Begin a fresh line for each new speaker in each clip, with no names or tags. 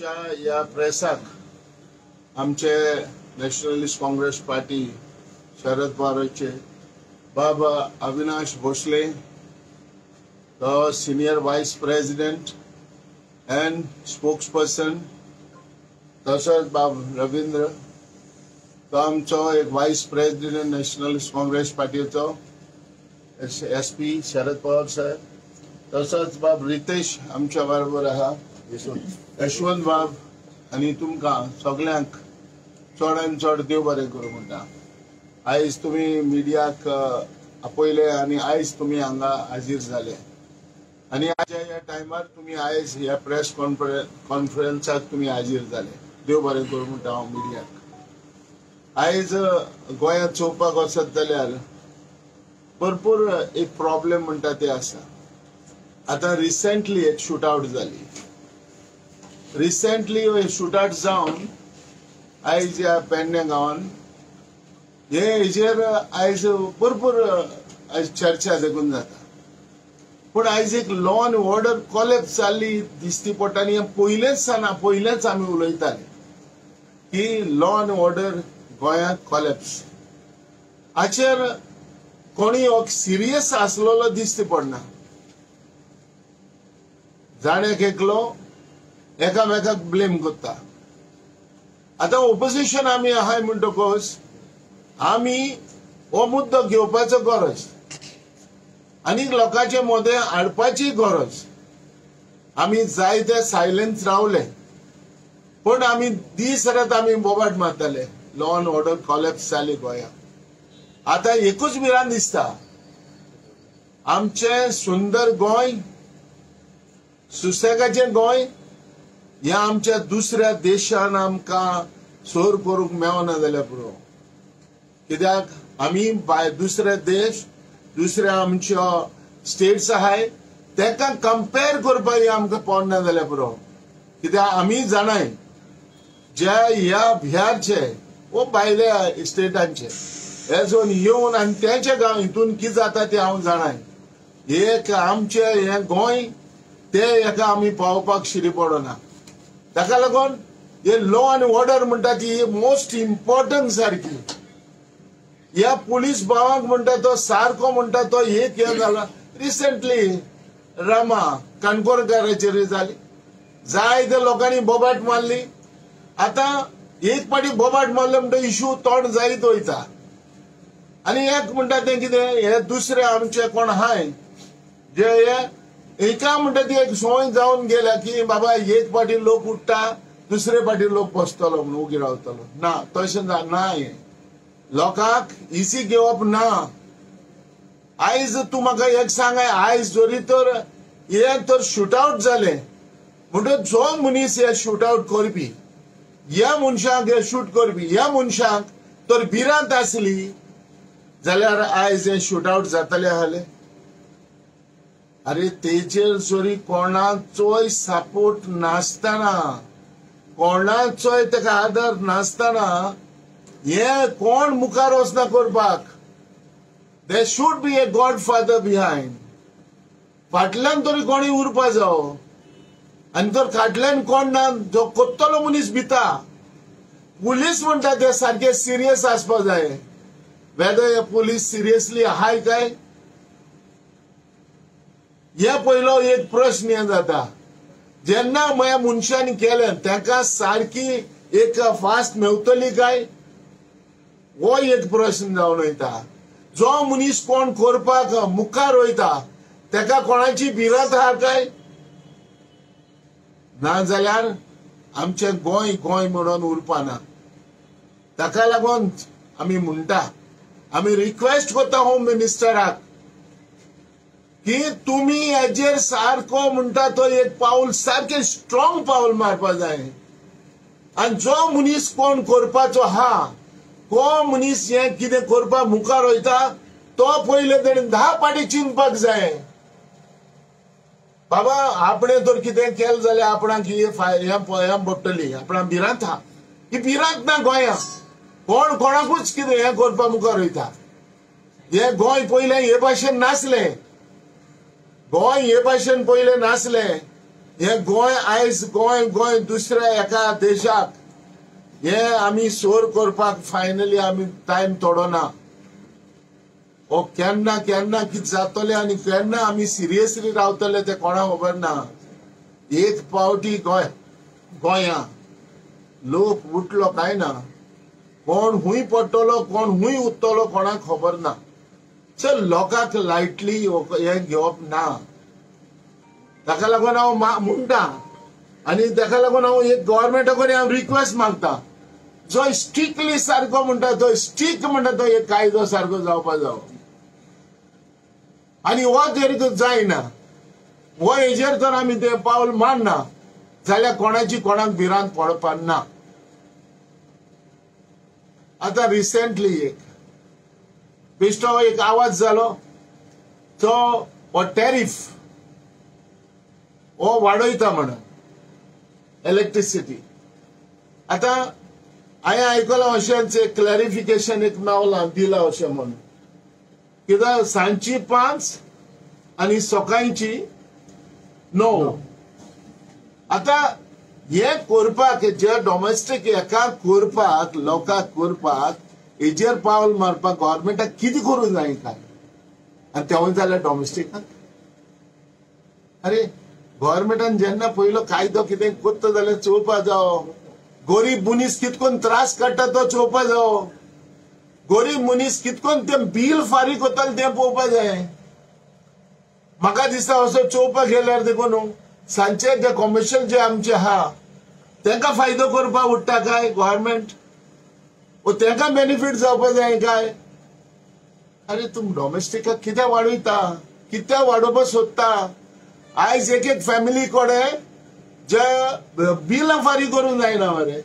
आमच्या ह्या प्रेसाक आमचे नॅशनलिस्ट काँग्रेस पार्टी शरद पवाराचे बाबा अविनाश भोसले, तो senior vice president and spokesperson, तसोच बाब रवींद्र, तो आमचो एक वायस प्रेसिडेंट नॅशनलिस्ट काँग्रेस पार्टीचो एस पी शरद पवार साहेब, तसोच बाब रितेश आमच्या बरोबर आहा, यशवंत बाब आनी तुमकां सगल्यांक चड आनी चड देव बरें करूं म्हणटा. आयज तुमी मिडियाक आपयले आनी आयज तुमी हांगा हाजीर जाले आनी आयच्या ह्या टायमार तुमी आयज ह्या प्रेस कॉन्फरन्साक तुमी हाजीर जाले. देव बरें करूं म्हणटा हांव मिडियाक. आयज गोंयांत चोवपाक वचत जाल्यार भरपूर एक प्रॉब्लेम म्हणटा ते आसा. आतां रिसेंटली एक शूट आवट जाली. रिसेंटली शूट आवट जावन आयज ह्या पेडणे गांवान हे हेजेर आयज भरपूर आयज चर्चा देखून जाता. पूण आयज एक लॉ आनी ऑर्डर कॉलेप्स जाल्ली दिसती पडटा आनी हें पयलेंच सावन पयलेंच आमी उलयताले की लॉ आनी ऑर्डर गोंयांत कॉलेप्स. हाचेर कोणी सिरियस आसलेलो दिसती पडना. जाण एक एकलो एकामेकाक ब्लेम करता. आतां ओपोजिशन आमी आहाय म्हणटकच आमी हो मुद्दो घेवपाचो गरज आनी लोकांचे मदें हाडपाची गरज. आमी जायते सायलन्स रावले पूण आमी दीस रात आमी बोबाट मारताले लॉ एंड ऑर्डर कॉलेप्स जाली गोंयांत. आतां एकूच भिरांत दिसता, आमचें सुंदर गोंय, सुसेगाचें गोंय ह्या आमच्या दुसऱ्या देशान आमकां सोर करूंक मेळना जाल्यार पुरो. कित्याक आमी दुसरे देश, दुसऱ्या आमच्यो स्टेट्स आहाय तेका कंपेर करपाक हें आमकां पडना जाल्यार पुरो. कित्याक आमी जाणाय जे ह्या बिहारचे वो भायल्या स्टेटांचे हे जोन येवन आनी तेंच्या गांव हितून कितें जाता तें हांव जाणाय. एक आमचें हें गोंय ते हेका आमी पावोवपाक शिरी पडना. ताका लागून हे लॉ आनी ऑर्डर म्हणटा ती मोस्ट इम्पॉर्टंट सारकी. ह्या पुलीस भावांक म्हणटा तो सारको म्हणटा तो एक हें जाला. रिसेंटली रामा काणकोणकाराचेर जाली, जायत्या लोकांनी बोबाट मारली. आतां एक पाटी बोबाट मारले म्हणटा इशू तोंड जायत वयता. आनी एक म्हणटा तें कितें हे दुसरे आमचे कोण आहाय जे हे एका म्हणटा ती एक संवय जावन गेल्या की बाबा एक पाटी लोक उठ्ठा दुसरे पाटी लोक बसतलो म्हणून उगी रावतलो. ना, तशें ना. हें लोकांक इजी घेवप ना. आयज तूं म्हाका एक सांगाय, आयज जरी तर हें तर शूट आवट जालें म्हणटकच जो मनीस हे शूट आवट करपी, ह्या मनशांक हे शूट करपी, ह्या मनशांक तर भिरांत आसली जाल्यार आयज हें शूट आवट जातलें आहलें. अरे तेजेर जरी कोणाचोय सपोर्ट नासतना, कोणाचोय ताका आदार नासतना हे कोण मुखार वचना करपाक. There should be a godfather behind. फाटल्यान तरी कोणी उरपा जावो. आनी तर फाटल्यान कोण ना जो कोत्तलो मनीस भिता. पुलीस म्हणटा ते सारके सिरियस आसपा जाय. वेदर हे पुलीस सिरियसली आहाय काय हे पयलो एक प्रश्न हे जाता. जेन्ना ह्या मनशांनी केलें ताका सारकी एक फास्ट मेवतली काय हो एक प्रश्न जावन वयता. जो मनीस कोण करपाक मुखार वयता ताका कोणाची भिरांत आहा काय ना जाल्यार आमचें गोंय गोंय म्हणून उरपाना. ताका लागून आमी म्हणटा, आमी रिक्वेस्ट करता होम मिनिस्टराक की तुमी हेजेर सारको म्हणटा तो एक पावल सारकें स्ट्रॉंग पावल मारपा जाय. आनी जो मनीस कोण करपाचो आहा, कोण मनीस हें कितें करपाक मुखार वयता तो पयले तेणें 10 पाटी चिंतपाक जाय. बाबा आपणें तर कितें केलें जाल्यार आपणाक हें पडटली, आपणाक भिरांत आहा. ही भिरांत ना गोंयांत. कोण कोणाकूच कितें हें करपाक मुखार वयता. हें गोंय पयलें हे भाशेन नासलें, गोंय हे भाशेन पयलें नासलें. हे गोंय आयज गोंय गोंय दुसऱ्या एका देशाक हे आमी सोर करपाक फायनली आमी टायम थोडो ना. ओ केन्ना केन्ना कितें जातलें आनी केन्ना आमी सिरियसली रावतले ते कोणाक खबर ना. एक पावटी गोंय गोंया लोक उठलो काय ना, कोण हुंय पडटलो कोण हुंय उत्तलो कोणाक खबर ना. चल लोकांक लायटली हे घेवप ना. ताका लागून हांव म्हणटा आनी ताका लागून हांव एक गव्हर्मेंटा कडेन हांव रिक्वेस्ट मागता, जो स्ट्रिक्टली सारको म्हणटा तो स्ट्रिक्ट म्हणटा तो एक कायदो सारको जावपा जावो. आनी हो जरी तो जायना, हो हेजेर जर आमी ते पावल मारना जाल्यार कोणाची कोणाक भिरांत पडपाक ना. आतां रिसेंटली एक बेश्टो एक आवाज जालो तो हो टॅरिफ हो वाडयता म्हणून इलेक्ट्रिसिटी. आतां हांवें आयकलां अशेंच एक क्लॅरिफिकेशन एक मेवलां दिलां अशें म्हणून, कित्याक सांजची 5 आनी सकाळची 9. आतां हे करपाक जे डॉमेस्टीक हेका करपाक लोकांक करपाक हेजेर पावल मारपाक गव्हर्मेंटाक कितें करूंक जाय काय? आनी तेवूय जाल्यार डॉमेस्टिकाक. अरे गव्हर्मेंटान जेन्ना पयलो कायदो कितें करता जाल्यार चोवपा जावो, गरीब मनीस कितकोन त्रास काडटा तो चोवपा जावो, गरीब मनीस कितकोन तें बील फारीक करताले तें पळोवपा जाय. म्हाका दिसता असो चोवपाक गेल्यार देखून सांजचे जे कॉमर्शियल जे आमचे आहा तेंका फायदो करपाक उठ्ठा काय गव्हर्मेंट, ओ तेंका बेनिफीट जावपा जाय काय? अरे तूं डॉमेस्टिकाक कित्याक वाडयता, कित्याक वाडोवपाक सोदता? आयज एक एक फॅमिली कडेन जे बिलां फारीक करूंक जायना मरे.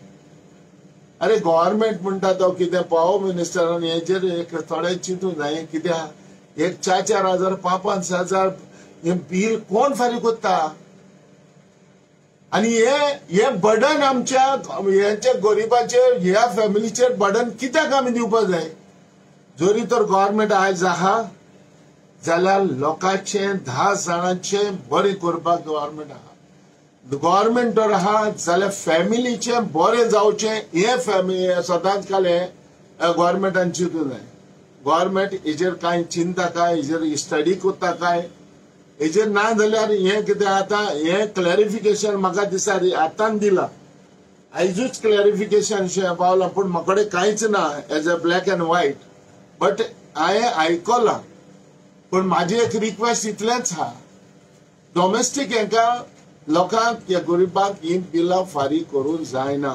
अरे गव्हर्मेंट म्हणटा तो कितें पावर मिनिस्टरान हेजेर एक थोडें चिंतूंक जाय. कित्याक एक 4-4 हजार 5-5 हजार हे बील कोण फारीक करता? आनी हे बर्डन आमच्या हेच्या गरिबाचेर ह्या फॅमिलीचेर बर्डन कित्याक आमी दिवपाक जाय? जरी तर गव्हर्मेंट आयज आहा जाल्यार लोकांचे 10 जाणांचे बरें करपाक गव्हर्मेंट आहा. गव्हर्मेंट जर आहा जाल्यार फॅमिलीचे बरें जावचें हे फॅमिली सदांच काल गव्हर्मेंटान चिंतूंक जाय. गव्हर्मेंट हेजेर कांय चिंता काय, हेजेर स्टडी करता काय हेजेर? ना जाल्यार हें कितें आतां हें क्लॅरिफिकेशन म्हाका दिसता आतां दिलां, आयजूच क्लॅरिफिकेशन शें पावलां, पूण म्हाका कडेन कांयच ना as a black and white, but हांवें आयकलां. पूण म्हाजी एक रिक्वेस्ट इतलेंच आहा, डॉमेस्टीक हेंका लोकांक ह्या गरिबांक ही बिलां फारीक करूंक जायना.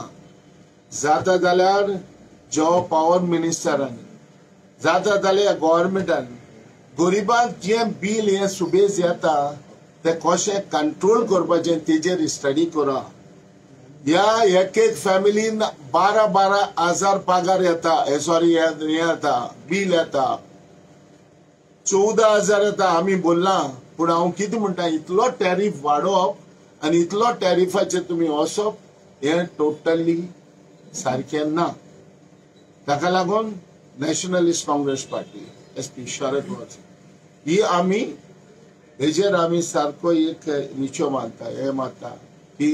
जाता जाल्यार जो पावर मिनिस्टरांनी, जाता जाल्यार गव्हर्मेंटान गरिबांक जें बील हें सुबेज येता तें कशें कंट्रोल करपाचें तेजेर स्टडी करा. ह्या एक एक फॅमिलीन 12-12 हजार पगार येता, सॉरी हें येता बील येता 14 हजार येता. आमी बोल्लां, पूण हांव कितें म्हणटा, इतलो टॅरीफ वाडोवप आनी इतलो टॅरिफाचेर तुमी वचप हें टोटली सारकें ना. ताका लागून Nationalist Congress Party SP Sharad Pawar ही आमी हेजेर आमी सारको एक निचो मारता, हे मारता की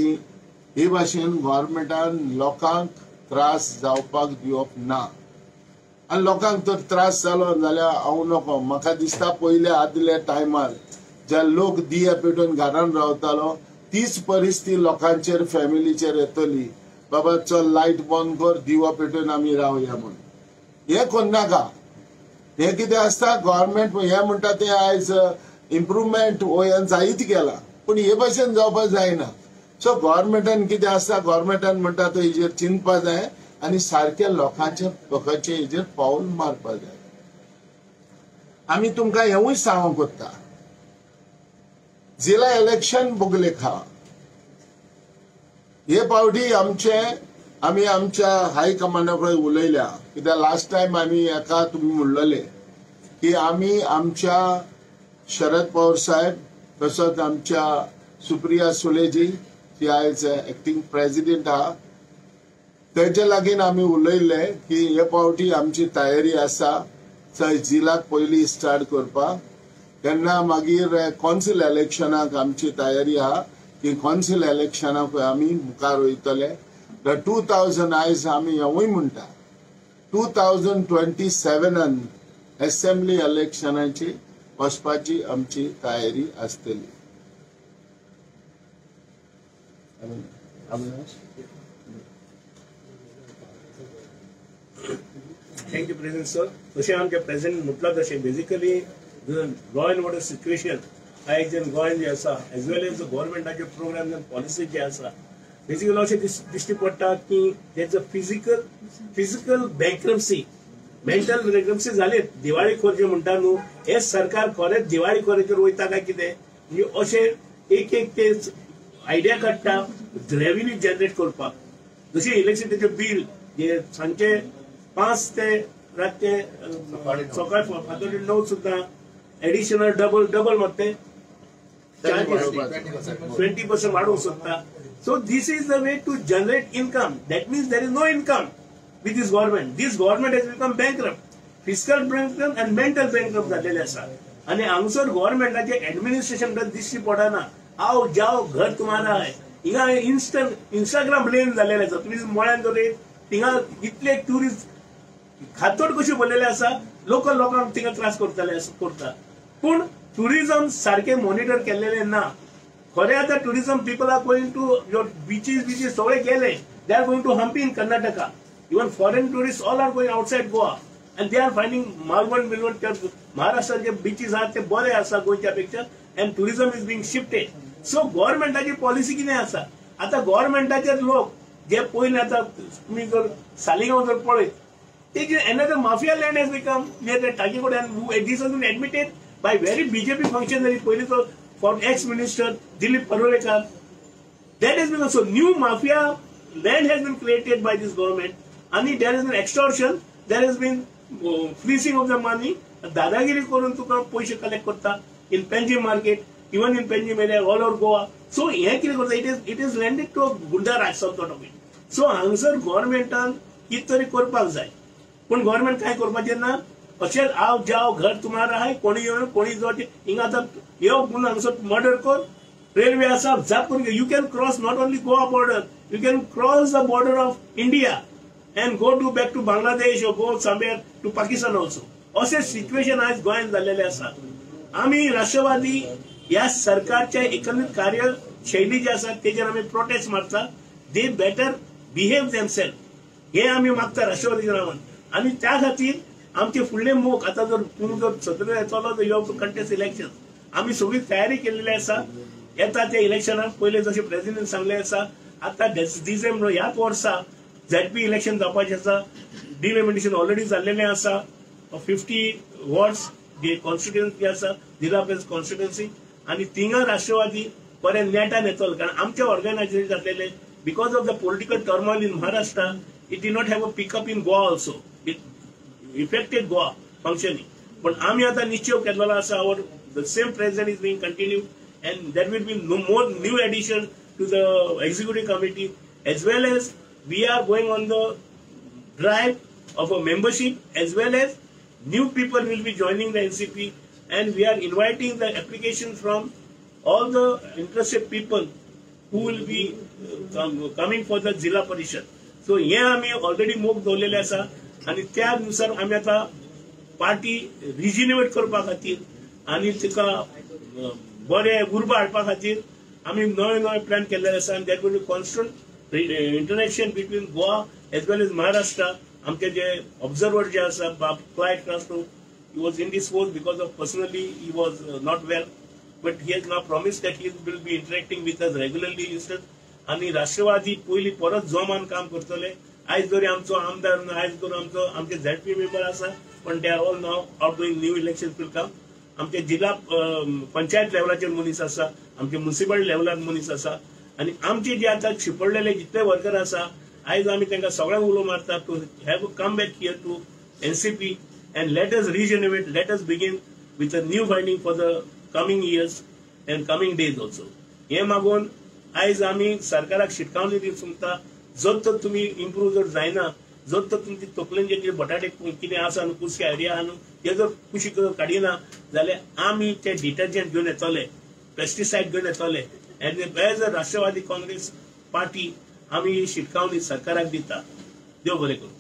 हे भाशेन गव्हर्मेंटान लोकांक त्रास जावपाक दिवप ना. आनी लोकांक तर त्रास जालो जाल्यार हांव नको. म्हाका दिसता पयले आदल्या टायमार जे लोक दिये पेटोवन घरान रावतालो तीच परिस्थिती लोकांचेर फॅमिलीचेर येतली. बाबा चल लायट बंद कर, दिवो पेटोवन आमी रावया म्हूण. हें करनाका. हें कितें आसता गव्हर्मेंट हें म्हणटा तें आयज इम्प्रुवमेंट हो हें जायत गेला, पूण हे भाशेन जावपाक जायना. सो गव्हर्मेंटान कितें आसता, गव्हर्मेंटान म्हणटा तो हेजेर चिंतपा जाय आनी सारकें लोकांचे लोकांचे हेजेर पावल मारपा जाय. आमी तुमकां हेंवूय सांगूंक कोत्ता, जिला इलेक्शन बोगलेखा हे पावटी आमचे आमी आमच्या हाय कमांडा कडेन उलयल्या. कित्याक लास्ट टायम आमी एका तुमी म्हणलेले की आमी आमच्या शरद पवार साहेब तसोच आमच्या सुप्रिया सुलेजी जी आयज एक्टिंग प्रेसिडेंट आहा तेजे लागीं आमी उलयल्ले की हे पावटी आमची तयारी आसा जिलाक पयली स्टार्ट करपाक, तेन्ना मागीर कौन्सिल इलेक्शनाक आमची तयारी आहा की कौन्सिल इलेक्शनाक आमी मुखार वयतले. 2000 आयज आमी हेवूय म्हणटा 2027 असेंब्ली इलेक्शनाची वचपाची आमची तयारी आसतली.
Thank you president sir. जशें आमचे प्रेसिडेंट म्हटलां तशें basically law and order situation आयज जे गोंयान जे आसा एज वेल एज गव्हर्मेंटाचे प्रोग्राम आनी पॉलिसी जे आसा बेसिकली अशें दिश्टी पडटा की तेजो फिजिकल बँक्रप्सी, मेंटल बँक्रप्सी जाली. दिवाळीखोर जे म्हणटा न्हू, हे सरकार खरेंच दिवाळीखोराचेर वयता काय कितें, म्हणजे अशें एक एक ते आयडिया काडटा रेव्हेन्यू जनरेट करपाक. जशें इलेक्ट्रिसिटीचें बील जे सांजचे 5 ते रातचे सकाळ 5:45 सुद्दां एडिशनल डबल डबल मारते 20% वाडोवंक सोदता. So this is the way to generate income. That means there is no income with this government. This government has become bankrupt, fiscal bankrupt and mental bankrupt जाल्लेले आसा. आनी हांगसर गव्हर्मेंटाचे एडमिनिस्ट्रेशन दिश्टी पडना. आओ जाओ घर तुम्हारा है, हिंगा इन्स्टंट इंस्टाग्राम लेन जाल्लेले आसा. तुमी मळ्यान जर थिंगा इतले ट्युरिस्ट खातोड कशी भरलेले आसा, लोकल लोकांक थिंगा त्रास करताले करता. पूण ट्युरिझम सारकें मॉनिटर केल्लेलें ना. खरें आतां tourism people are going to your beaches beaches सगळे गेले. They are going to Hampi in Karnataka. Even foreign tourist all are going outside Goa and they are finding Malvan बिलवण महाराष्ट्राचे बिचीस आहात ते बरे आसा गोंयच्या पेक्षा and tourism is being shifted. So गव्हर्मेंटाची पॉलिसी कितें आसा आतां गव्हर्मेंटाचे लोक जे पयलीं आतां तुमी जर सालिगांव जर पळयत ते another mafia land has become near the Takikode and this has been admitted by very BJP functionary पयलींचो for ex minister Dilip Parulekar. That has been also new mafia land has been created by this government. आणि there has been extortion, there has been freezing of the money. दादागिरी करून तुका पयशे collect करता in Panjim market, even in Panjim area, all over Goa. So हें कितें करता, it is landed to goonda raj some sort of it. So हांगसर गव्हर्मेंटान कितें तरी करपाक जाय. पूण गव्हर्मेंट कांय करपाचें ना. अशेंच आव जाव घर तुम्हारा हाय, कोणी येवन कोणी जावचें. हिंगा आतां यो पूण हांगसर मर्डर कर, रेल्वे आसा जाप करून you can cross not only Goa border, you can cross the border of India and go to back to Bangladesh or go somewhere to Pakistan also. अशें सिच्युएशन आयज गोंयांत जाल्लेलें आसा. आमी राष्ट्रवादी ह्या सरकारच्या एकंदरीत कार्यशैली जी आसा तेजेर आमी प्रोटेस्ट मारता. They better behave themself हे आमी मागता राष्ट्रवादीच्या नांवान. आनी त्या खातीर आमचे फुडले मोख आतां जर तूं जर सत्र येतलो जर you have to contest election, आमी सगळी तयारी केल्ली आसा. येता त्या इलेक्शनाक पयले जशें प्रेसिडेंट सांगलें आसा आतां डिसेंबर ह्याच वर्सा झेडपी इलेक्शन जावपाचें आसा. डिलिमिटेशन ऑलरेडी जाल्लेलें आसा. 50 वॉर्ड्स जे कॉन्स्टिट्युएन्सी आसा जिल्हा परिशद कॉन्स्टिट्युएन्सी आनी थिंगा राष्ट्रवादी बरें नेटान येतलो. कारण आमचे organisation जातलेले because of the political turmoil in Maharashtra it did not have a pickup in Goa also, it affected Goa functioning. पण आमी आतां निश्चय केल्लो आसा our the same president is being continue and there will be no more new addition to the executive committee as well as we are going on the drive of a membership as well as new people will be joining the NCP and we are inviting the application from all the interested people who will be coming for the Zilla Parishad. So हे आमी already मोख दवरलेले आसा आनी त्या नुसार आमी आतां पार्टी रिजिन्युएट करपा खातीर आनी तिका बरे उर्बा हाडपा खातीर आमी नवे नवे प्लॅन केल्ले आसा. आनी that will be constant interaction between Goa as well as Maharashtra. आमचे जे ऑब्जर्वर जे आसा बाब Clyde Castro, he was indisposed because of personally he was not well, but he has now promised that he will be interacting with us regularly instead. आनी राष्ट्रवादी पयलीं परत जोमान काम करतले. आयज जरी आमचो आमदार ना, आयज जर आमचो आमचे झेडपी मेंबर आसा, पण they are all now out doing new election will come. आमचे जिल्हा पंचायत लेवलाचेर मनीस आसा, आमचे म्युनिसिपल लेवलार मनीस आसा आनी आमचे जे आतां शिपडलेले जितले वर्कर आसा आयज आमी तांकां सगळ्यांक उलो मारता to have come back here to NCP and let us regenerate, let us begin with a new finding for the coming years and coming days also. हे मागून आयज आमी सरकाराक शिटकावणी दिवंक सोदता, जर तर तुमी इम्प्रूव जर जायना, जर तर तुमची तकलेन जे कितें बटाटे कितें आसा न्हू, कुसके आयडिया आहा न्हू, ते जर कुशीक काडिना जाल्यार आमी ते डिटर्जंट घेवन येतले, पेस्टिसायड घेवन येतले As a Rashtrawadi Congress party आमी ही शिटकावणी सरकाराक दिता. देव बरें करूं.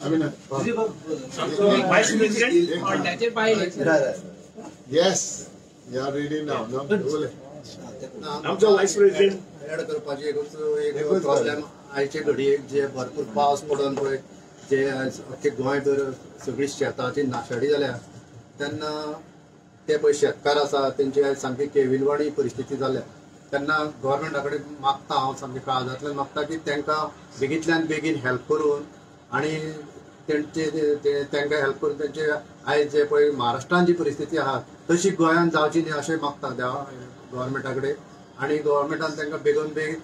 आमचो vice president.
Yes, you are ready now.
आमचो वायस प्रेसिडेंट
एड करपाची एकूच एक प्रॉब्लेम आयचे घडयेक जे भरपूर पावस पडून पळय जे अख्खे गोंयभर सगळी शेताची नाशाडी जाल्या तेन्ना ते पळय शेतकार आसा तेंची आयज सामकी केविलवाणी परिस्थिती जाल्या. तेन्ना गव्हर्मेंटा कडेन मागता हांव सामकें काळजांतल्यान मागता की तांकां बेगींतल्यान बेगीन हेल्प करून आनी तेंचे तांकां हेल्प करून तेंचे आयज जे पळय महाराष्ट्रान जी परिस्थिती आहा तशी गोंयांत जावची न्ही अशें मागता गव्हर्मेंटा कडेन. आनी गव्हर्मेंटान तांकां बेगोन बेगीन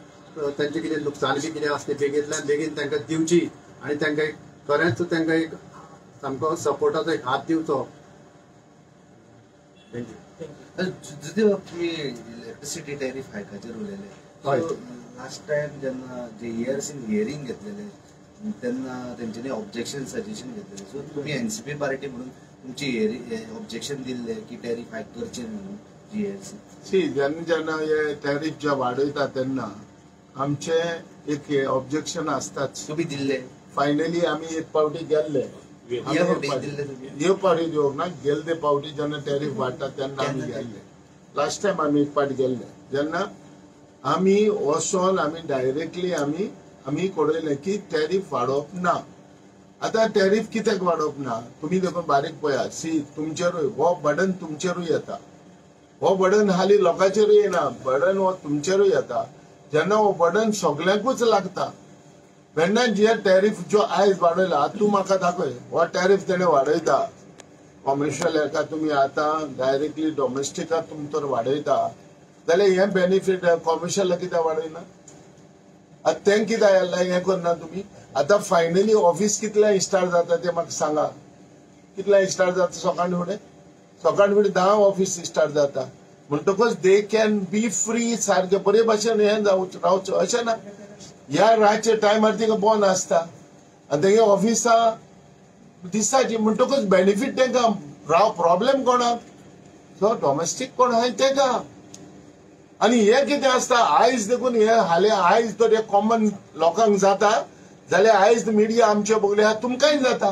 तेंचें कितें लुकसाण बी कितें आसा तें बेगींतल्यान बेगीन तांकां दिवची आनी तांकां एक खरेंच तांकां एक सामको सपोर्टाचो एक हात दिवचो. Thank you.
तुमी इलेक्ट्रिसिटी टॅरिफ हायकाचेर उलयले. लास्ट टायम जेन्ना जेईआरसीन हियरींग घेतलेले तेन्ना तेंच्यांनी ऑब्जेक्शन सजेशन घेतलेले. सो तुमी एनसीपी पार्टी म्हणून तुमची ऑब्जेक्शन दिल्ले की टॅरिफ हायक करचे म्हणून जीएआरसी.
सी जेन्ना जेन्ना हे टॅरिफ जे वाडयता तेन्ना आमचे एक ऑब्जेक्शन आसताच.
तुमी दिल्ले
फायनली आमी एक पावटी गेल्ले. एक पावटी दिवंक ना, गेल्ले पावटी जेन्ना टॅरिफ वाडटा तेन्ना आमी गेल्ले. लास्ट टायम आमी एक पावटी गेल्ले जेन्ना आमी वचोन आमी डायरेक्टली आमी आमी कळयलें की टॅरिफ वाडोवप ना. आतां टॅरिफ कित्याक वाडोवप ना तुमी देखून बारीक पळयात. सी तुमचेरूय हो बर्डन तुमचेरूय येता. हो बर्डन हाली लोकांचेरूय येना, बर्डन हो तुमचेरूय येता. जेन्ना हो बर्डन सगल्यांकूच लागता तेन्ना जे टॅरिफ जो आयज वाडयला तूं म्हाका दाखय हो टॅरिफ तेणें वाडयता कॉमर्शियल हेका तुमी आतां डायरेक्टली डॉमेस्टिकाक तुमी तर वाडयता जाल्यार हें बेनिफीट कॉमर्शियलाक कित्याक वाडयना? आतां तें कित्याक हें करना तुमी? आतां फायनली ऑफिस कितल्या स्टार्ट जाता तें म्हाका सांगा. कितल्या स्टार्ट जाता? सकाळ फुडें सकाळ फुडें 10 ऑफिस स्टार्ट जाता. म्हणटकच they can be free सारके बरे भाशेन हें रावचो अशें ना. ह्या रातच्या टायमार तिका बंद आसता आनी तेगे ऑफिसा दिसाची म्हणटकच बेनिफीट तांकां राव प्रॉब्लेम कोणाक सो डॉमेस्टीक कोण आहाय तेका. आनी हें कितें आसता आयज देखून हे हालीं आयज तर हे कॉमन लोकांक जाता जाल्यार आयज मिडिया आमचे बगले आहा तुमकांय जाता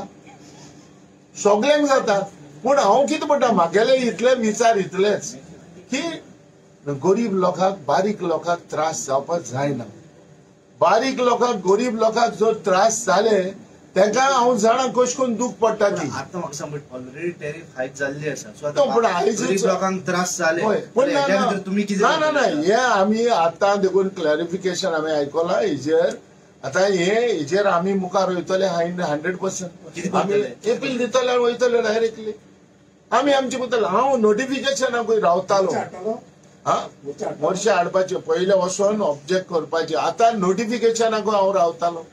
सगल्यांक जाता. पूण हांव कितें म्हणटा म्हागेले इतले विचार इतलेच की गरीब लोकांक बारीक लोकांक त्रास जावपाक जायना. बारीक लोकांक गरीब लोकांक जर त्रास जाले तांकां हांव जाणा कशें करून दूख पडटा ती.
आतां म्हाका सांग ऑलरेडी टॅरिफ हायक जाल्ली आसा सो आतां गरीब लोकांक त्रास जाले
पूण
तुमी कितें?
ना ना ना हे आमी आतां देखून क्लॅरिफिकेशन आमी आयकलां हेजेर. आतां हे हेजेर आमी मुखार वयतले 100% आमी एपील दितले आनी वयतले डायरेक्टली. आमी आमचे बद्दल हांव नोटिफिकेशनाकूय रावतालो. हा मोर्चे हाडपाचे पयले वचोन ऑब्जेक्ट करपाचे. आतां नोटिफिकेशनाकूय हांव रावतालो.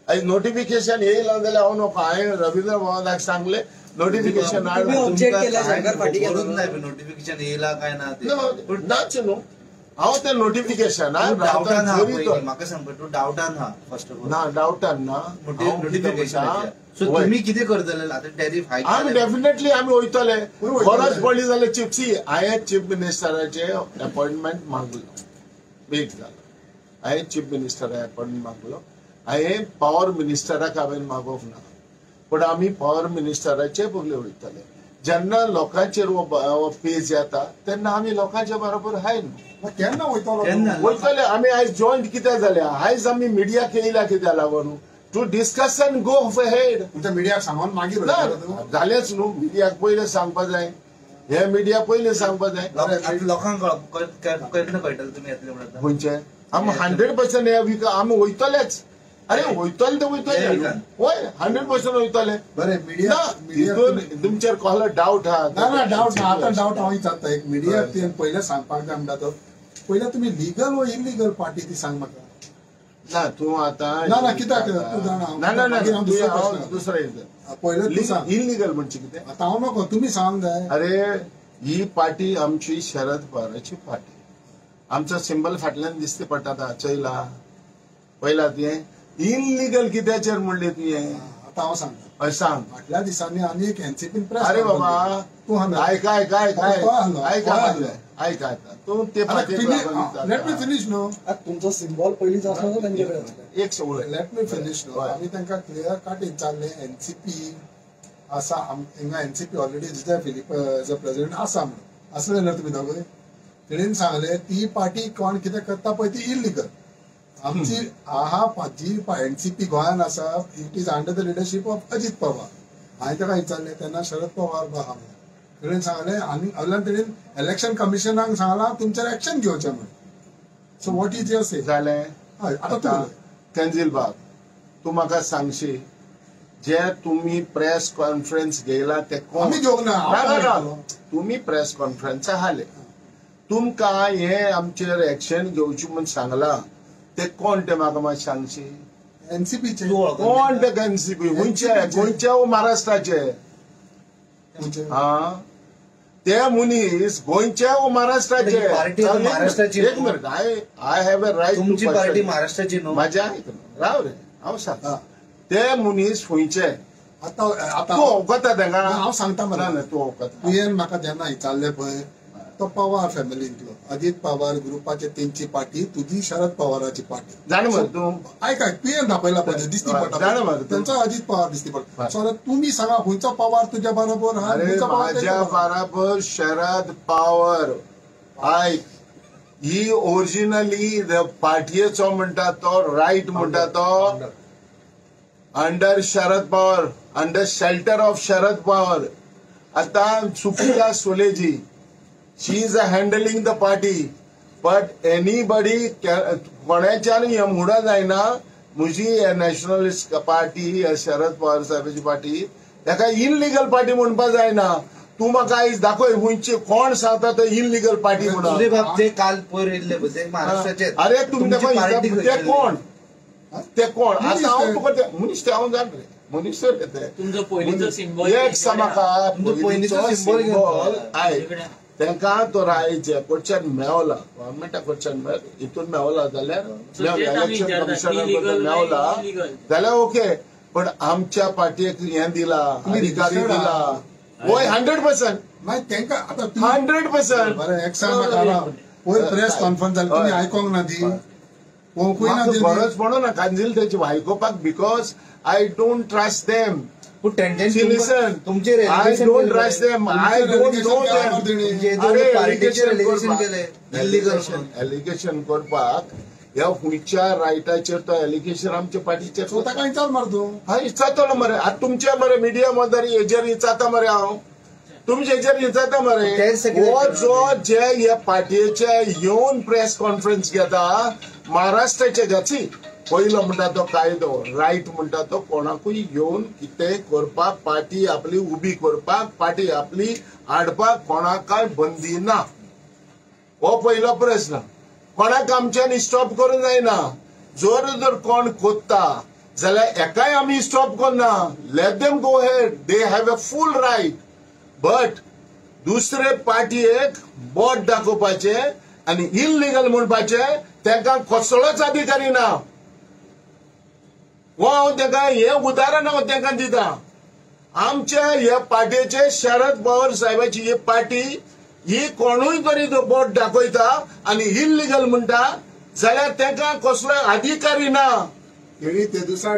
आयज नोटिफिकेशन येयला जाल्यार हांव नको. हांवें रवींद्र भवनाक सांगलें नोटिफिकेशन
नोटिफिकेशन येयला काय ना
नाच न्हू. हांव तें नोटिफिकेशन
म्हाका सांग तूं डावटान हा फर्स्ट ऑफ ऑल?
ना डावटान ना.
नोटिफिकेशन सो तुमी कितें करतले आतां टॅरिफ हायक?
आमी डेफिनेटली आमी वयतले. गरज पडली जाल्यार चिपसी हांवें चीफ मिनिस्टराचे अपॉयंटमेंट मागलो. वेट जालो हांवें चीफ मिनिस्टरा अपॉयंटमेंट मागलो. हांवें पावर मिनिस्टराक हांवें मागोवंक ना पूण आमी पावर मिनिस्टराचे बगले वयतले. जेन्ना लोकांचेर हो पेज येता तेन्ना आमी लोकांच्या बरोबर हाय न्हू.
केन्ना वयतलो?
वयतले आमी. आयज जॉयंट कित्याक जाल्या? आयज आमी मिडियाक येयल्या कित्याक लागून to discuss and go ahead.
मिडियाक सांगून मागीर
जालेंच न्हू. मिडियाक पयलें सांगपा जाय. हे मिडिया पयलें सांगपा जाय.
लोकांक केन्ना कळटलें तुमी येतले म्हणून?
खंयचे आमी 100% ह्या विका आमी वयतलेच. अरे वयतले ते वयतले. हय 100% वयतले.
बरें मिडिया
तुमचेर कसलो डावट आहा?
ना ना डावट ना. आतां डावट हांव विचारता एक मिडियाक पयलें सांगपाक जाय म्हणटा तो पयलें तुमी लिगल वो इलिगल पार्टी ती सांग म्हाका.
ना तूं आतां
ना ना कित्याक तूं जाणा.
ना ना ना दुसरें
पयलें तूं सांग
इलिगल म्हणजे कितें?
आतां हांव नको तुमी सांग जाय.
अरे ही पार्टी आमची शरद पवाराची पार्टी. आमचो सिंबल फाटल्यान दिसते पडटा चोयला पयला तुवें इलिगल कित्याचेर म्हणलें तुवें?
आतां हांव सांगता.
सांग.
फाटल्या दिसांनी आनी एक एनसीपीन प्रेस.
अरे बाबा
तूं
आयक आयक आयक आयक. आयक आतां तूं ते
let me finish न्हू.
तुमचो सिम्बॉल पयलींच आसलो तेंचे कडेन.
एक उलय,
let me finish न्हू. आमी तांकां क्लियर कट विचारलें एनसीपी आसा हिंगा, NCP already Jose Philip as a president आसा म्हणून आसलें जाल्यार तुमी दोगूय तेणेन सांगलें ती पार्टी कोण कितें करता पळय ती इलिगल. आमची आहा जी एनसीपी गोंयान आसा it is under the leadership of Ajit Pawar. हांवें ताका विचारलें तेन्ना शरद पवार आहा म्हणून तेणेन सांगलें आनी अल्यान तेणेन इलेक्शन कमिशनाक सांगलां तुमचेर एक्शन घेवचें म्हणून. So what is your say?
जालें
हय. आतां तूं
कंजील बाब तूं म्हाका सांगशी जे तुम्ही प्रेस कॉन्फरन्स घेयला ते कोण?
आमी घेवंक ना.
तुमी प्रेस कॉन्फरन्स हाले तुमकां हे आमचेर एक्शन घेवची म्हूण सांगलां ते कोण ते म्हाका मातशें सांगशी?
एनसीपीचे.
कोण ते एनसीपी? खंयचे? गोंयचे वो महाराष्ट्राचे? हा ते मनीस गोंयचे वो महाराष्ट्राचे?
महाराष्ट्राची.
एक minute, I have a right.
तुमची पार्टी महाराष्ट्राची न्हू.
म्हाज्या आयक राव रे हांव सांगता ते मनीस खंयचे
आतां आतां
तूं वखता तांकां?
हांव सांगता मरे
तूं वखता.
तुवें म्हाका जेन्ना विचारलें पळय तो पवार फॅमिलींतलो अजित पवार ग्रुपाचे तेंची पार्टी, तुजी शरद पवाराची पार्टी.
जाण मरे तूं
आयक आयक तुवें दाखयला पळय दिसती पडटा तेंचो अजित पवार दिसती पडटा. सो आतां तुमी सांगा खंयचो पवार तुज्या बरोबर आहा?
म्हाज्या बराबर शरद पवार. आयक ही ओरिजिनली पार्टयेचो म्हणटा तो रायट म्हणटा तो under Sharad Pawar, under shelter of Sharad Pawar. आतां Supriya सोलेजी she is handling the party, but anybody कोणाच्यान हें म्हणूं जायना म्हजी nationalist party Sharad Pawar साहेबाची party ताका इलिगल पार्टी म्हणपाक जायना. तूं म्हाका आयज दाखय खंयची कोण सांगता तो इलिगल पार्टी म्हणून.
ते काल पयर येयल्ले पळय महाराष्ट्राचे.
अरे तुमी ते कोण? ते कोण आतां हांव तुका मनीस ते हांव जाण रे मनीस रे ते एक म्हाका पयलींचो सिंबॉल आयक तांकां तो रायचे कडच्यान मेवला गव्हर्मेंटा कडच्यान हितून मेवला जाल्यार इलेक्शन कमिशनर मेवला जाल्यार ओके, पण आमच्या पार्टीक हें दिला अधिकारी दिला वय 100%.
मागीर तांकां आतां
100%.
बरें एक सांग म्हाका पयर प्रेस कॉन्फरन्स जाली तुमी आयकोंक ना ती?
गरज पडो ना कांजील तेची आयकोपाक because I don't trust them.
तुमचेर
I don't trust them. I don't know them. Allegation करपाक ह्या खंयच्या रायटाचेर तो एलिगेशन आमच्या पार्टीचेर
ताका विचार मरे तूं.
हय विचारतलो मरे. आतां तुमच्या मरे मिडिया मदर हेजेर विचारता मरे हांव तुमचे हेजेर विचारता मरे. हो जो जे ह्या पार्टीचे येवन प्रेस कॉन्फरन्स घेता महाराष्ट्राचे जाची पयलो म्हणटा तो कायदो रायट म्हणटा तो कोणाकूय येवन कितें करपाक पार्टी आपली उबी करपाक पार्टी आपली हाडपाक कोणाकय बंदी ना. हो पयलो प्रस्न. कोणाक आमच्यान स्टॉप करूंक जायना. जर जर कोण कोत्ता जाल्यार एकाय आमी स्टॉप करना. Let them go ahead, they have a full right. But दुसरे पार्टीक बोट दाखोवपाचें आनी इलिगल म्हणपाचें तांकां कसलोच अधिकारी ना. हो हांव तांकां हें उदाहरण हांव तांकां दिता. आमच्या ह्या पार्टीचे शरद पवार साहेबाची ही पार्टी ही कोणूय तरी तो बोट दाखयता आनी इलिगल म्हणटा जाल्यार तांकां कसलो अधिकारी ना.
तेणी ते दिसा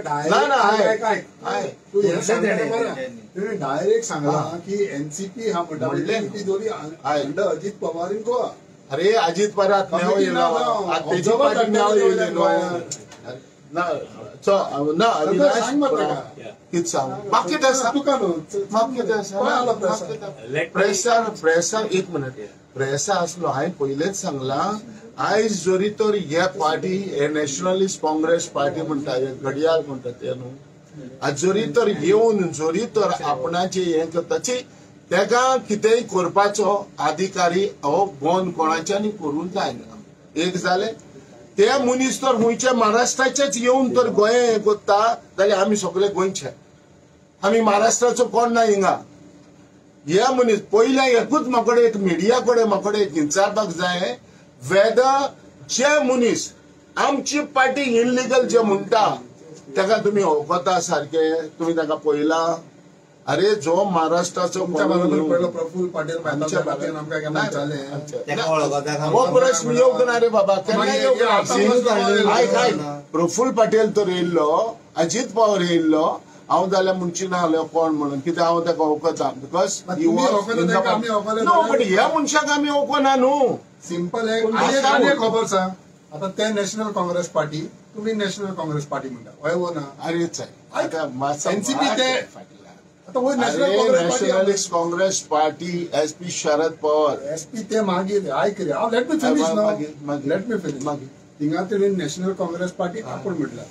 डायरेक्ट सांगला की एनसीपी हा म्हणटा अंडर अजित पवार इन गोवा.
अरे अजित पवार ना प्रेसार प्रेसार एक मिनिट प्रेसा आसलो हांवें पयलेच सांगलां आयज जरी तर हे पार्टी हे नॅशनलिस्ट काँग्रेस पार्टी म्हणटा हे घडयाळ म्हणटा ते न्हू आज जरी तर येवन जरी तर आपणाचे हें करता तेका कितेंय करपाचो अधिकारी हो बंद कोणाच्यानी करूंक जायना. एक जालें ते मनीस तर खंयचे महाराष्ट्राचेच येवन तर गोंय हें करता जाल्यार आमी सगळे गोंयचे, आमी महाराष्ट्राचो कोण ना हिंगा. हे मनीस पयले एकूच म्हाकडे एक मिडिया कडेन म्हाकडे एक विचारपाक जाय वेदर जे मनीस आमची पार्टी इलिगल जे म्हणटा ताका तुमी वखता सारके तुमी ताका पळयला अरे जो महाराष्ट्राचो
प्रफुल्ल पाटील
हो प्रश्न येवंक ना रे बाबा, केन्ना येवंक ना. आयक आयक, प्रफुल्ल पाटील तर येयल्लो, अजित पवार येयल्लो, हांव जाल्यार म्हणची ना हालो कोण म्हणून, कित्याक हांव ताका वळखता, because नो, बट ह्या मनशाक आमी वळखना न्हू.
सिंपल एक खबर सांग, आता ते नॅशनल काँग्रेस पार्टी, तुम्ही नॅशनल काँग्रेस पार्टी म्हणटा, हय वो ना?
अरे
एनसीपी ते आता वय national
Congress party SP Sharad Pawar
SP ते मागीर आयक रे, हांव let me finish ना, let me finish. थिंगा तेणी नॅशनल काँग्रेस पार्टी आपूण म्हटला.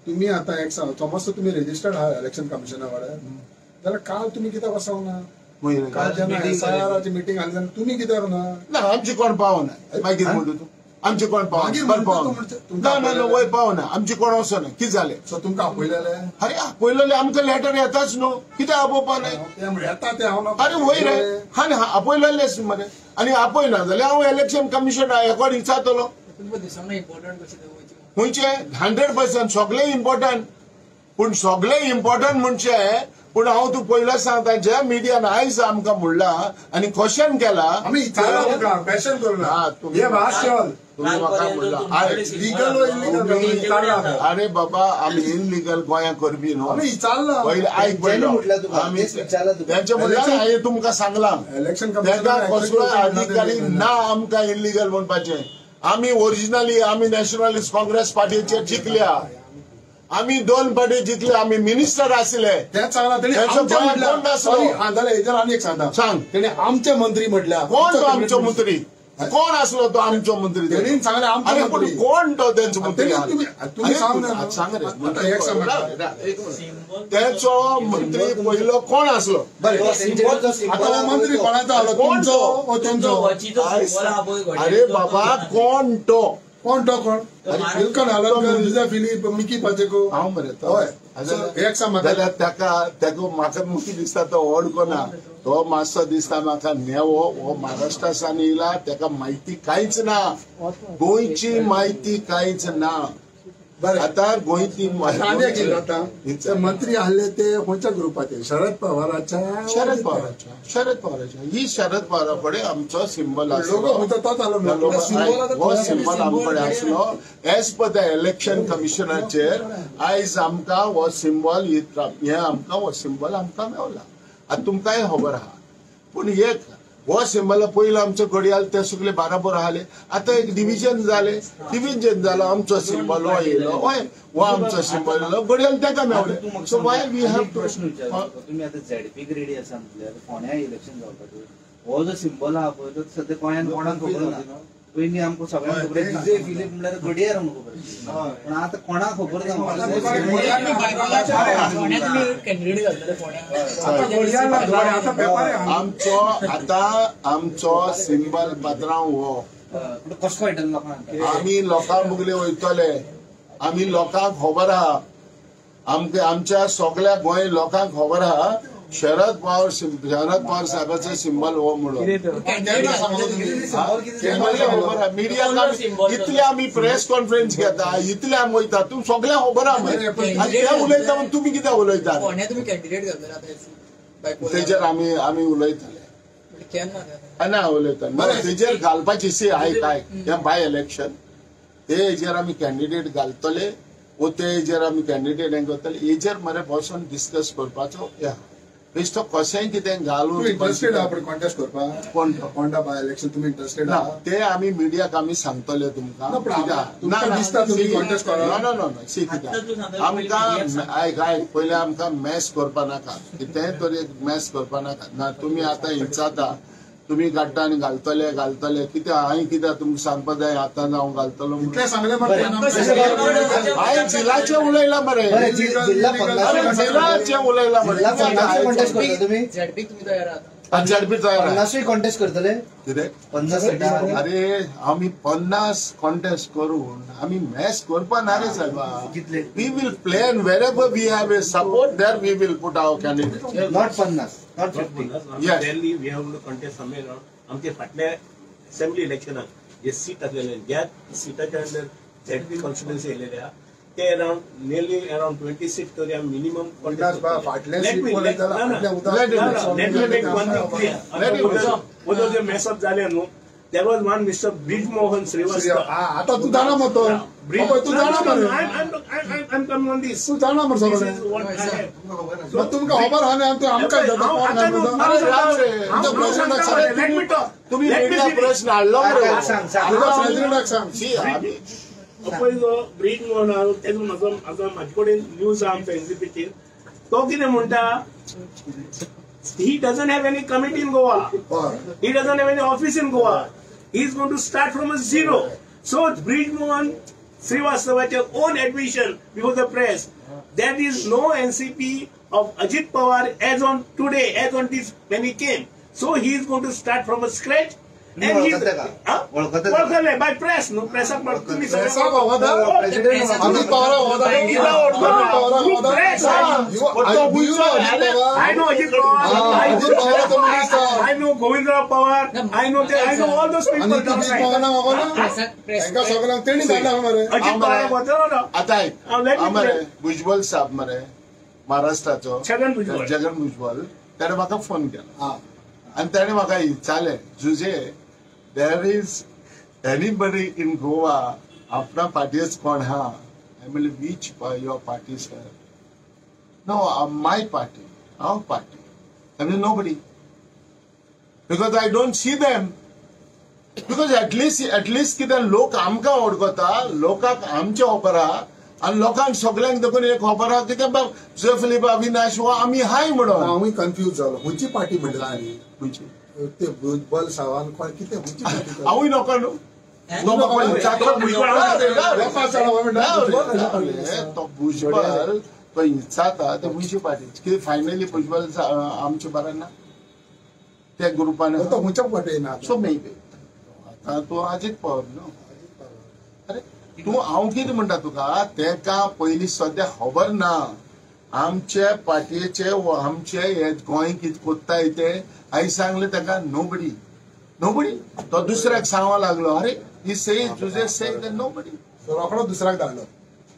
तुम्ही आता एक सांग, समज तुम्ही रजिस्टर्ड आहा इलेक्शन कमिशना कडेन जाल्यार काल तुम्ही कित्याक वचोंक ना? काल जेन्ना एसआयआराची मिटींग आसली तेन्ना तुम्ही कित्याक ना?
ना, आमची कोण पावना मागीर म्हणटा तूं, आमची कोण पावना ना, वय पावना, आमची कोण वचना. कितें जालें?
सो तुमकां आपयलेले?
अरे आपयलेले आमकां लेटर येताच न्हू, कित्याक आपोवपा न्हय?
येता ते हांव.
अरे वय रे, हा आपयलेलेच मरे, आनी आपयना जाल्यार हांव इलेक्शन कमिशन अकॉर्डिंग जातलो. खंयचे 100% सगळे इम्पॉर्टंट, पूण सगळे इम्पॉर्टंट म्हणजे, पूण हांव तूं पयलो सांगता, ज्या मिडियान आयज आमकां म्हणला आनी क्वेश्चन केला, तुमी म्हाका म्हणला अरे बाबा आमी इनलिगल गोंया करपी न्हू. पयलीं आयक पयलो, तेंचे म्हणल्यार हांवें तुमकां सांगलां, तेका कसलो अधिकारी ना आमकां इनलिगल म्हणपाचें. आमी ओरिजिनली आमी नॅशनलिस्ट काँग्रेस पार्टीचेर जिखल्या, आमी 2 पार्टी जिखले, आमी मिनिस्टर आसले.
सांग, तेणे आमचे मंत्री म्हटल्या.
कोण तो आमचो मंत्री? कोण आसलो तो आमचो मंत्री? अरे पूण कोण तो तेंचो मंत्री? सांग रे, तेचो मंत्री पयलो कोण आसलो?
मंत्री कोणाचो आसलो? तुमचो?
अरे बाबा कोण तो?
कोण तो? कोण? विल्कन हालकर, फिलीप, मिकी पाचेको.
हांव मरे
एक सांग,
जाल्यार ताका ताका म्हाका मुखी दिसता तो वळखना, तो मातसो दिसता म्हाका नेवो, हो महाराष्ट्रासान येयला, ताका म्हायती कांयच ना, गोंयची म्हायती कांयच ना. आतां गोंयची
मंत्री आहले ते खंयच्या ग्रुपाचे? शरद पवाराच्या.
शरद पवाराच्या, शरद पवाराच्या. ही शरद पवारा कडेन आमचो सिंबल आसलो, हो सिंबल आमचे कडेन आसलो. एज पर the election कमिशनाचेर आयज आमकां हो सिंबल, हे आमकां हो सिंबल आमकां मेवला. आतां तुमकांय खबर आहा, पूण एक हो सिंबल पयलो आमचो घडयाळ ते सगळे बाराबर आसले, आतां एक डिविजन जालें, डिविजन जालो, आमचो सिंबल हो येयलो, हय हो आमचो सिंबल येयलो, घडयाळ तेका मेवलें. So why we have to
प्रश्न विचारता, तुमी आतां झेडपीक रेडी आसा म्हटल्यार फोंड्या इलेक्शन जावपाचें, हो जो सिंबल आहा पळय तो सद्या गोंयांत कोणाक खबर ना. पयलीं आमकां सगळ्यांक खबर विजय फिलीप म्हळ्यार घडयाळ आमकां खबर, पूण आतां कोणाक खबर ना.
आमचो आतां आमचो सिंबल पात्रांव हो
कसो कळटलो लोकांक?
आमी लोकां मुगले वयतले, आमी लोकांक खबर आहा, आमकां आमच्या सगळ्या गोंय लोकांक खबर आहा शरद पवार, शरद पवार साहेबाचो सिंबल हो म्हणून. मिडिया इतले आमी प्रेस कॉन्फरन्स घेता, इतले आमी वयता, तूं सगळ्यांक खबर आहा मरे. आनी ते उलयता म्हण तुमी कित्याक उलयता? तेजेर आमी आमी उलयतले ना, उलयता तेजेर घालपाची सी. आयक आयक, हें बाय इलेक्शन ते हेजेर आमी कॅन्डिडेट घालतले, वो ते हेजेर आमी कॅन्डिडेट हें करतले, हेजेर मरे बसून डिस्कस करपाचो. बेश्टो कशेंय कितें घालून
इंट्रस्टेड आहा पण कॉन्टेस्ट करपाक?
कोण
फोंडा बाय इलेक्शन तुमी इंट्रस्टेड आहा?
ते आमी मिडियाक आमी सांगतले तुमकां.
दिसता तुमी कॉन्टेस्ट करा?
ना ना ना, सी कित्याक आमकां आयक आयक, पयलीं आमकां मॅस करपा नाका, कितेंय तरी एक मॅस करपा नाका. ना तुमी आतां हिंचाता, तुमी काडटा आनी घालतले घालतले कित्याक? हांवें कित्याक तुमकां सांगपा जाय आतां हांव घालतलो? हांवें जिल्लाचें उलयलां मरे, जिल्लाचें उलयलां मरे. झेडपी तयार
50 कॉन्टेस्ट करतले
कितें?
50.
अरे आमी 50 कॉन्टेस्ट करून आमी मॅच करपा ना रे साहेबा. We will plan wherever we have a support, there we will put our candidate.
Not 50, not 50.
Yes.
We have to contest somewhere around. आमचे फाटल्या असेंब्ली इलेक्शनाक जे सीट आसलेले, ज्या सिटाच्या अंडर झेडपी कॉन्स्टिट्युएन्सी येयलेले आहा, ते अराउंड नियरली अराउंड 20 सीट तरी आमी minimum. जे mess up जाले न्हू, there was one Mr. Brij Mohan Srivastava.
आता तू जाणा मग तो, तू जाणा मरे.
I'm coming on this.
तू जाणा मरे सगळें. तुमकां खबर आहा न्ही, आमकां
तुमी प्रश्न हाडलो
प्रेसिडेंटाक सांग.
पळय जो ब्रिज मोहन आहा तेजो म्हजो आतां म्हाजे कडेन न्यूज आहा आमच्या एनसीपीचेर. तो कितें म्हणटा, he doesn't have any committee in Goa. He doesn't have any office in Goa. He is going to start from a zero. So Brij Mohan Srivastava's own admission before the press, there is no NCP of Ajit Pawar as on today, as on this when he came. So he is going to start from a scratch. And he is by press, no press up.
Ajit Pawar
press. I know Ajit Pawar. I know Govindrao Pawar. I know all those people. Ajit Pawar.
आता मरे भुजबळ साहेब मरे महाराष्ट्राचो
छगन भुजबळ,
जगन भुजबळ, त्याने म्हाका phone केला आनी ताणें म्हाका विचारलें, Jose there is anybody in Goa आपणा पार्टीच कोण हा? I म्हणलें, which your party sir? No, my party, our party. I mean nobody, because I don't see them. Because at least कितें लोक आमकां वळखता, लोकांक आमचें खबर आहा आनी लोकांक सगल्यांक देखून एक खबर आहा कितें बाब जुझे फिलीप अविनाश हो आमी हाय म्हणून.
हांवूय कन्फ्यूज जालो, खंयची पार्टी म्हणटा आनी खंयची ते भुजबळ सावान कोण कितें खंयची पार्टी?
हांवूय नको न्हू, तो भुजबळ तो इचाता ते खंयची पार्टी कितें फायनली भुजबळ आमचे बरें ना त्या ग्रुपान,
तो खंयच्या पार्टी ना.
सो मे बी आतां तूं अजीत पवार न्हू. अरे तूं हांव कितें म्हणटा तुका, तेका पयलीं सद्या खबर ना आमचे पार्टीचे आमचे हे गोंय कितें कोत्ताय ते. हांवें सांगलें ताका नोबडी नोबडी. तो दुसऱ्याक सांगो लागलो, अरे ही से तुझे से नोबडी.
रोखडो दुसऱ्याक धाडलो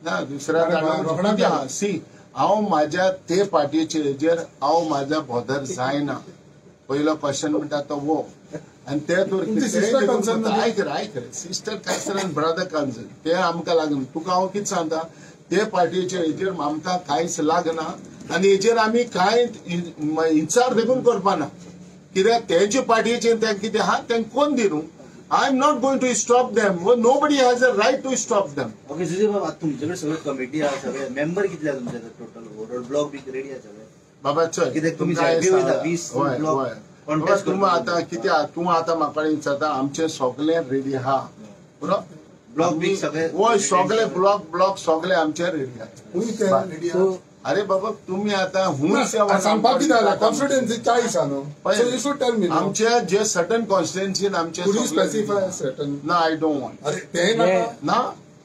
ना, दुसऱ्याक धाडलो. सी हांव म्हाज्या ते पार्टीचे हेजेर हांव म्हाज्या बॉदर जायना. पयलो क्वेश्चन म्हणटा तो वो, आनी ते तर आयक रे, आयक रे, सिस्टर कन्सर्न आनी ब्रदर कन्सर्न ते आमकां लागना. तुका हांव कितें सांगता, ते पार्टीचे हेजेर आमकां कांयच लागना आनी हेजेर आमी कांय विचार देखून करपाना. कित्याक तेंचे पार्टीचे तें कितें आहा तें कोण दी न्हू. I am not going to stop them. Nobody has a right to stop them.
Okay Jose बाब, आतां तुमचे कडेन सगळे कमिटी आहा, सगळे मेंबर कितले आहा तुमचे total? Overall block be ready आहा सगळे
बाबा? चल
कित्याक तुमी 20
तूं आतां कितें तूं आतां म्हाका विचारता, आमचे सगळे रेडी आहा बरोबर.
ब्लॉक बी सगळे
वय सगळे ब्लॉक ब्लॉक सगळे आमचे रेडी आहा. अरे बाबा तुम्ही आता
सांगपाक कितें जालें, कॉन्स्टिट्युएन्सी 40 आहा न्हू, so you should tell me
आमचे जे सर्टन कॉन्स्टिट्युएन्सीन आमचे
स्पेसिफाय सर्टन
ना. I don't want.
अरे तें ना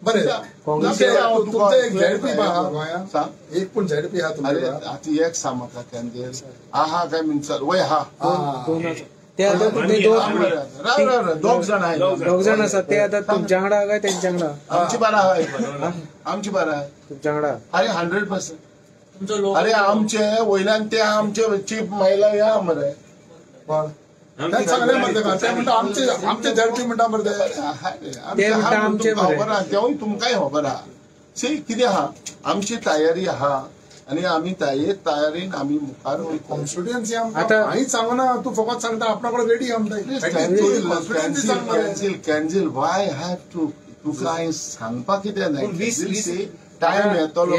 बरें तुमचें एक झेडपी आहा गोंयांत, एक पूण झेडपी आहा तुमचे.
अरे आतां एक सांग म्हाका, कॅन्डील आहा काय म्हणसार वय आहा दोग जाण आहा,
दोग जाण आसा ते आतां तुमच्या वांगडा काय तेंच्या वांगडा?
आमची बारा आहा, आमची बारा आहा
तुमच्या वांगडा.
अरे 100%. अरे आमचे वयल्यान ते आमचे चीफ महिला या मरे
सांगले मरे ते म्हणटा आमचे आमचे झेडपी म्हणटा मरे
ते
खबर आहा, तेवूय तुमकांय खबर आहा. सी कितें आहा, आमची तयारी आहा आनी आमी तयारीन आमी मुखार वयता.
कॉन्स्टिट्युएन्सी आमकां कांयच सांगना, तूं फकत सांगता आपणा कडेन रेडी आहा म्हणटा.
Cancel cancel why have to तुका हांवें सांगपाक कितें जाय? टायम येतलो,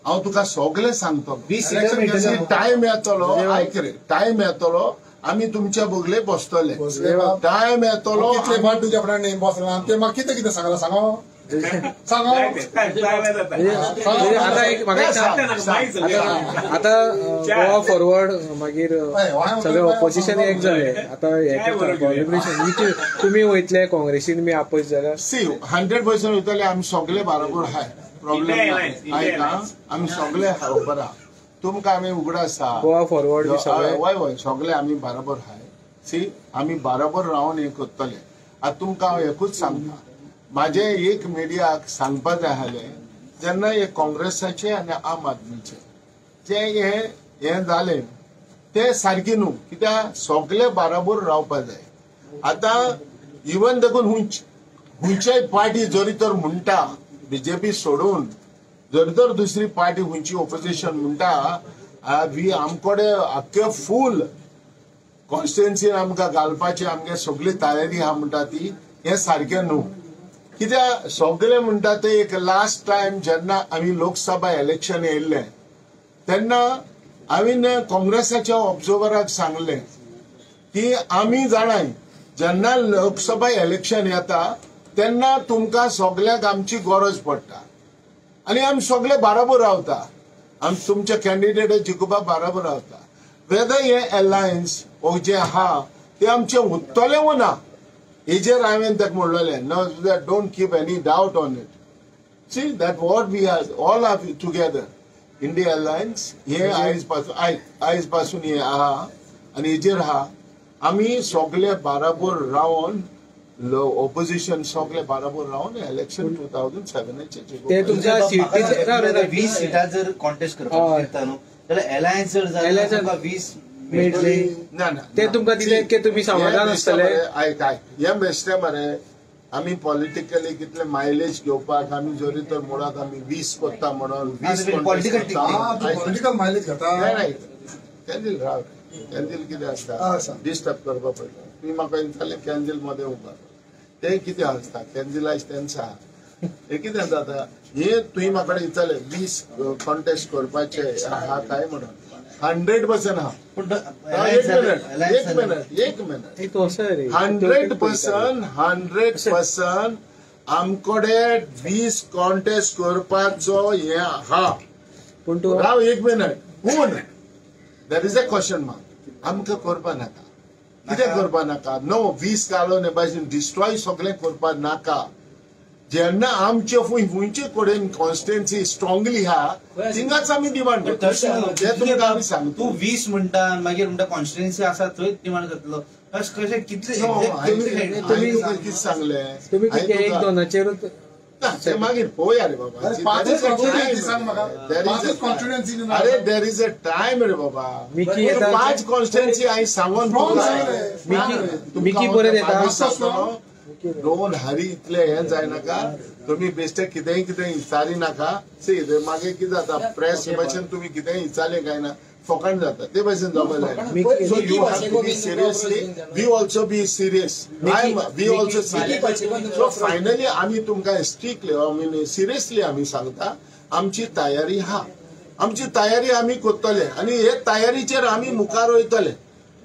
हांव तुका सगळें सांगतलो. टायम येतलो, आयक रे, टायम येतलो आमी तुमच्या बगले बसतले. टायम येतलो.
कितले फाट तुज्या फ्रेंड बसला ते म्हाका कितें कितें सांगला सांगो सांगो.
आता एक आता गोवा फॉरवर्ड मागीर सगळे ऑपोजिशन एक जाले, आतां हे तुमी वयतले काँग्रेसीन बी आपोज जाल्यार?
सी 100% वयतले आमी सगळे बरोबर आहाय, प्रॉब्लेम ना, आमी सगळे बरोबर आहा. तुमकां आमी उगडा आसा
गोवा फॉरवर्ड
वय वय सगळे आमी बरोबर आहाय. सी आमी बरोबर रावन हें करतले. आतां तुमकां हांव एकूच सांगता, म्हाजें एक मिडियाक सांगपा जाय आसलें जेन्ना हे काँग्रेसाचे आनी आम आदमीचे जे हे हे जालें ते सारकें न्हू, कित्याक सगळे बाराबर रावपा जाय. आतां इवन देखून खंयच्याय पार्टी जरी तर म्हणटा बीजेपी सोडून जरी तर दुसरी पार्टी खंयची ओपोजिशन म्हणटा we आमकडे आख्खे फूल कॉन्स्टिट्युएन्सीन आमकां घालपाची आमगे सगळी तयारी आहा म्हणटा ती, हें सारकें न्हू. कित्याक सगळे म्हणटा ते एक लास्ट टायम जेन्ना आमी लोकसभा इलेक्शन येयल्लें तेन्ना हांवें काँग्रेसाच्या ऑब्जर्वराक सांगलें की आमी जाणाय जेन्ना लोकसभा इलेक्शन येता तेन्ना तुमकां सगळ्यांक आमची गरज पडटा आनी आमी सगळे बाराबर रावता, आमी तुमच्या कॅन्डिडेट जिखोवपाक बाराबर रावता. वेदर हे अलायन्स वो जे आहा ते आमचे उत्तले वो ना हेजेर हांवें ताका म्हणलेलें no don't keep any doubt on it. See that what we are all are together India alliance हे आयज पासून आयज पासून हे आहा आनी हेजेर आहा आमी सगळे बाराबर रावन ओपोजिशन सगळे बाराबर रावन इलेक्शन 2007
ते तुमच्या
20 सीटां जर कॉन्टेस्ट करपाक दिता न्हू जाल्यार अलायन्स जर जाल्यार 20
मेळटली
ना ना
ते तुमकां दिले की तुमी समाधान आसतले.
आयक आयक हे बेश्टे मरे आमी पॉलिटिकली कितले मायलेज घेवपाक आमी जरी तर मुळाक आमी 20 करता म्हणून 20
पॉलिटिकल मायलेज घेता.
नाही कॅन्जील राव कॅन्जील कितें आसता डिस्टर्ब करपा पडटा. तुमी म्हाका विचारलें कॅन्जील मध्ये उबा ते कितें आसता कॅन्जील आयज तेंचो आहा हे कितें जाता हे तुवें म्हाका विचारलें 20 कॉन्टेस्ट करपाचे आहा काय म्हणून 100% आहा. एक मिनट एक मिनट एक मिनट 100% 100% आमकडे 20 कॉन्टेस्ट करपाचो हे आहा.
पूण तूं
राव एक मिनट पूण there is a question mark. आमकां करपा नाका कितें करपा नाका नो 20 घालून हे भाशेन डिस्ट्रॉय सगळें करपा नाका. जेन्ना आमचे खंयचे कडेन कॉन्स्टिट्युएन्सी स्ट्रॉंगली आहा थिंगाच आमी डिमांड करता. तुमकां आमी सांगता
तूं 20 म्हणटा मागीर म्हणटा कॉन्स्टिट्युएन्सी आसा थंयच डिमांड करतलो अशें कशें कितले
कितें सांगलें
तुमी एक दोनाचेरूच
ते मागीर पळोवया रे बाबा. अरे there is a time रे बाबा. 5 कॉन्स्टिट्युएन्सी हांवें सांगून
मिकी परत येता
दोन हरी इतले हे जायनाका तुम्ही बेश्टे कितेंय कितें विचारी नाका. सी मागीर कितें जाता प्रेस भाशेन तुमी कितेंय विचारलें काय ना फोकाण जाता ते भाशेन जावपा जायना. So you have to be seriously we also be serious I we also serious. So finally आमी तुमकां स्ट्रिक्टली I mean seriously आमी सांगता आमची तयारी आहा आमची तयारी आमी करतले आनी हे तयारीचेर आमी मुखार वयतले.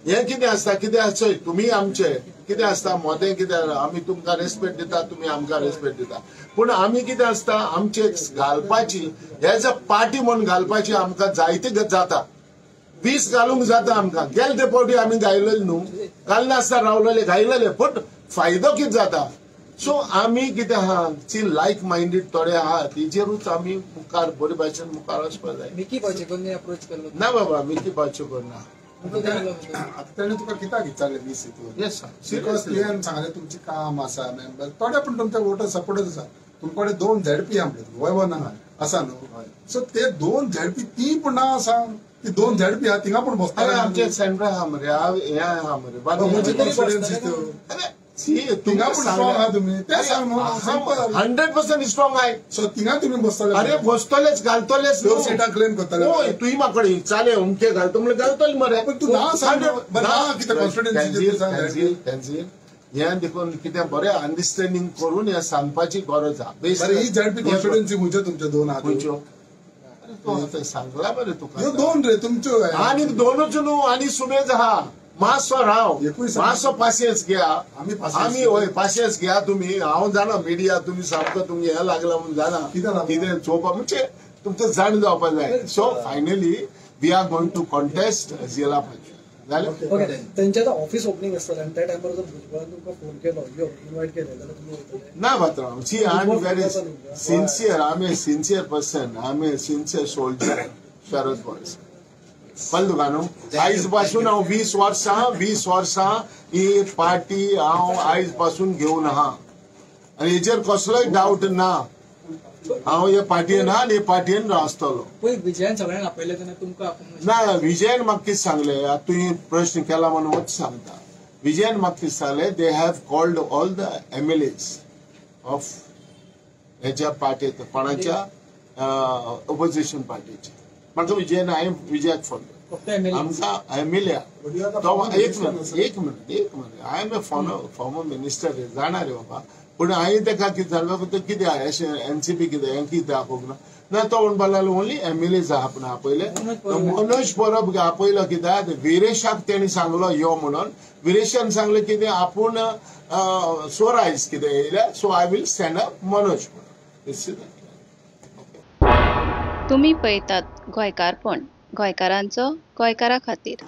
हें कितें आसता कितें आसता तुमी आमचे कितें आसता मोदें कितें आमी तुमकां रेस्पेक्ट दिता तुमी आमकां रेस्पेक्ट दिता पूण आमी कितें आसता आमचे घालपाची एज अ पार्टी म्हूण घालपाची आमकां जायते जाता 20 घालूंक जाता आमकां. गेले ते फावटी आमी घायलेले न्हू घालनासतना रावलेले घायलेले बट फायदो कितें जाता. सो आमी कितें आहा ती लायक मायंडेड थोडे आहा तेजेरूच आमी मुखार बरे भाशेन मुखार वचपाक जाय.
मिकी पाचेकोन अप्रोच केलो
ना बाबा मिकी पाचेकोन ना.
आतां तेणें तुका कित्याक विचारलें 20 हितून?
येस
because तुवें सांगलें तुमचें काम आसा मेंबर थोडे पूण तुमचे वोटर सपोर्टच आसा. तुमकडे 2 झेडपी आमले वय वो ना आसा न्हू सो ते 2 झेडपी ती पूण ना आसा ती 2 झेडपी आहा थिंगा पूण बसता.
आमचे सेंटर आहा मरे हे आहा मरे
कॉन्फिडन्स थिंगा पूण स्ट्रॉंग आहा तुमी ते सांग न्हू.
100% स्ट्रॉंग आहाय.
सो थिंगा तुमी बसतले.
अरे बसतलेच घालतलेच
2 सीटां क्लेम करतले.
हय तुवें म्हाका विचारलें अमके घालतो म्हणल्यार घालतले मरे.
पूण तूं ना सांग ना कितें कॉन्फिडन्स
कॅन्सील हें देखून कितें बरें अंडरस्टँडींग करून हें सांगपाची गरज आहा.
ही झेडपी कॉन्स्टिट्युएन्सी खंयच्यो तुमच्यो 2 आहा
खंयच्यो तूं आतां सांगला मरे तुका
2 रे तुमच्यो
आनी 2च न्हू आनी सुमेज आहा. मातसो राव मातसो पासियेंस घेया आमी हय पासियेंस घेया तुमी. हांव जाणा मिडिया तुमी सामको तुमगे हें लागला म्हूण जाणा कितें चोवपा म्हणजे तुमकां जाण जावपा जाय. So finally we are going to contest Zilla Parishad. जालें
ओके. तेंचे आतां ऑफिस ओपनिंग आसतलें आनी त्या टायमार जर भुजबळान तुमकां फोन केलो यो इनवायट केलें जाल्यार तुमी वयतले
ना पात्रांव. See I am very sincere. I am a sincere person. I am a sincere soldier Sharad Pawar. कळ्ळें तुका न्हू. आयज पासून हांव 20 वर्सां 20 वर्सां ही पार्टी हांव आयज पासून घेवन आहा आनी हेजेर कसलोय डावट ना. हांव हे पार्टयेन हा आनी हे पार्टयेन आसतलो.
पळय विजयान सगळ्यांक आपयले तेन्ना तुमकां आपोवंक
ना, विजयान म्हाका कितें सांगलें, आतां तुवें प्रश्न केला म्हणून वच सांगता. विजयान म्हाका कितें सांगलें, they have called all the MLAs of हेच्या पार्टी, कोणाच्या ओपोजिशन पार्टीचे. म्हाका विजयान, हांवें विजयाक फोन केलो.
फक्त एमएलए
आमकां एमएलए तो एक मिनट, एक मिनट, एक minute. I am a former minister रे, जाणा रे बाबा. पूण हांवें ताका कितें जालें बाबा, तें कितें अशें एनसीपी कितें हें कितें आपोवंक ना. ना, तो म्हणपाक लागलो ओनली एमएलएज आपण आपयले. मनोज परब आपयलो कित्याक, विरेशाक तेणी सांगलो यो म्हणून. विरेशान सांगलें कितें आपूण सोरायज कितें येयल्या, so I will stand up Manoj म्हणून. This is
तुमी पळयतात गोंयकारपण, गोंयकारांचो गोंयकारा खातीर.